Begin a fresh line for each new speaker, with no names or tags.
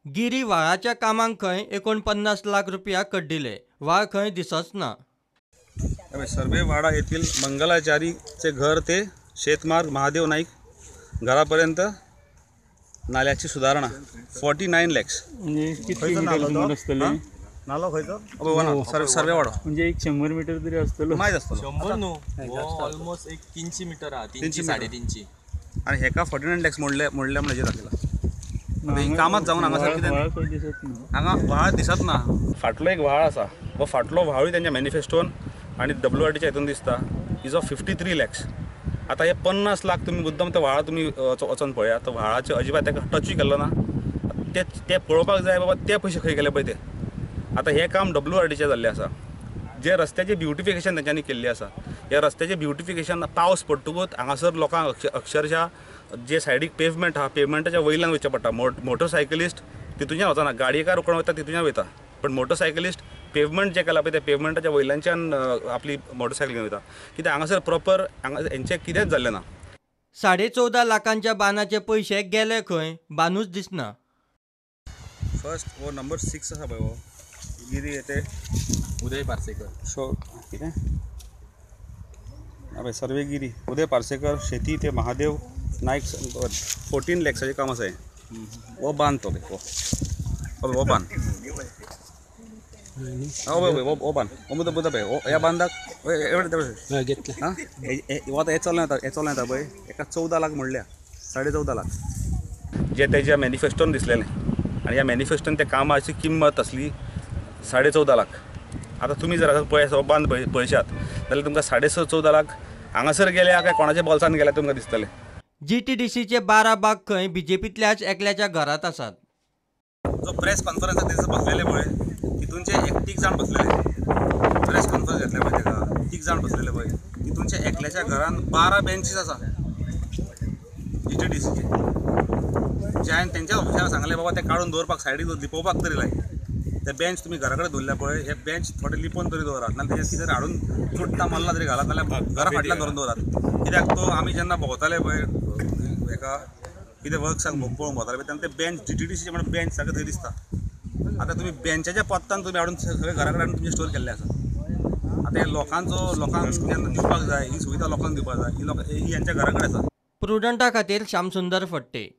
गिरी व्हाळाच्या कामांक खंय 49 लाख रुपया कड्डिले, व्हाळ खंय दिसच ना.
सर्वेवाडा येथील मंगलाचारीचे घर ते शेतमार्ग महादेव नाईक घरापर्यंत नाल्याची सुधारणा 49 लॅक्स.
म्हणजे कितले मिटर सुमार आसतले?
नालो खंयचो? सर्वेवाडो.
म्हणजे एक 100 मिटर तरी आसतलो.
मायज आसतलो.
100 न्हू, ऑलमोस्ट एक 300 मिटर आहा, 300 350.
आनी हेका 49 लॅक्स मोडले मोडले म्हणजे दाखयला. कामात जावन हांगासर कितें हांगा व्हाळ दिसत ना. फाटलो एक व्हाळ आसा, हो फाटलो व्हाळूय तेंच्या मॅनिफेस्टोन आनी WRDच्या हितून दिसता is of 53 lakhs. आतां हे 50 लाख तुमी मुद्दम त्या व्हाळा तुमी वचोन पळयात, तो व्हाळाचे अजिबात ताका टचूय केल्लो ना. ते ते पळोवपाक जाय बाबा ते पयशे खंय गेले पळय ते. आतां हें काम WRDचें जाल्लें आसा. जे रस्त्याचें ब्युटिफिकेशन तेंच्यांनी केल्लें आसा, ह्या रस्त्याचें ब्युटिफिकेशन पावस पडटकूच हांगासर लोकांक अक्षरशः जे सायडीक पेवमेंट आहा पेवमेंटाच्या वयल्यान वयचें पडटा. मोटरसायकलिस्ट तितूंच्यान वचना, गाडयेकार कोण वता तितूंच्यान वयता, पण मोटरसायकलिस्ट पेवमेंट जें केलां पळय त्या पेवमेंटाच्या वयल्यानच्यान आपली मोटरसायकल घेवन वयता. कित्याक हांगासर प्रॉपर हांगा हेंचें कितेंच जाल्लें ना.
14.5 लाखांच्या बांदाचे पयशे गेले खंय, बांदूच दिसना.
फर्स्ट हो नंबर 6 आसा पळय, हो गिरी येते
उदय पार्सेकर.
सो कितें पळय सर्वेगिरी उदय पार्सेकर शेती ते महादेव नाईक 14 लॅक्साचें काम आसा हें. हो बांद तो पळय, हो हो बांद, हो पळय हो बांद, हो मुद्दा मुद्दा पळय ह्या बांदाक एवढे हां हो आतां हें चलोन येता, हें चलोन येता पळय हेका 14 लाख म्हणल्या, 14.5 लाख जे तेज्या मॅनिफेस्टोन दिसलेलें. आनी ह्या मॅनिफेस्टोन त्या कामाची किंमत आसली 14.5 लाख. आतां तुमी जर आतां पळय हो बांद पळयशात जाल्यार तुमकां 14.5 लाख हांगासर गेल्या काय कोणाच्या बोल्सान गेल्या तुमकां दिसतलें.
GTDCचे 12 बाग खंय बीजेपींतल्याच एकल्याच्या घरांत आसात.
जो प्रेस कॉन्फरन्स आसा तेजो बसलेले पळय तितूनचे एक 3 जाण बसलेले, प्रेस कॉन्फरन्स घेतले पळय तेका 3 जाण बसलेले पळय तितूनचे एकल्याच्या घरान 12 बेंचीस आसा GTDCचे. जे हांवें तेंच्या ऑफिसाक सांगलें बाबा ते काडून दवरपाक सायडीक लिपोवपाक तरी लाय, ते बेंच तुमी घरा कडेन दवरल्या पळय हे बेंच थोडे लिपोवन तरी दवरात, नाल्यार तेजेर कितें हाडून चुडटां मल्लां तरी घालात, नाल्यार घरा फाटल्यान धरून दवरात. कित्याक तो आमी जेन्ना भोंवताले पळय हेका कितें वर्क्साक पळोवंक भोंवताले पळय तेन्ना ते बेंच GTDCचे म्हणून बेंच सारकें थंय दिसता. आतां तुमी बेंचाच्या पोत्तान तुमी हाडून सगळे घरा कडेन हाडून तुमचें स्टोर केल्लें आसा. आतां हे लोकांचो लोकांक जेन्ना दिवपाक जाय ही सुविधा लोकांक दिवपाक जाय, ही लोक ही हेंच्या घरा कडेन आसा.
प्रुडंटा खातीर श्यामसुंदर फडते.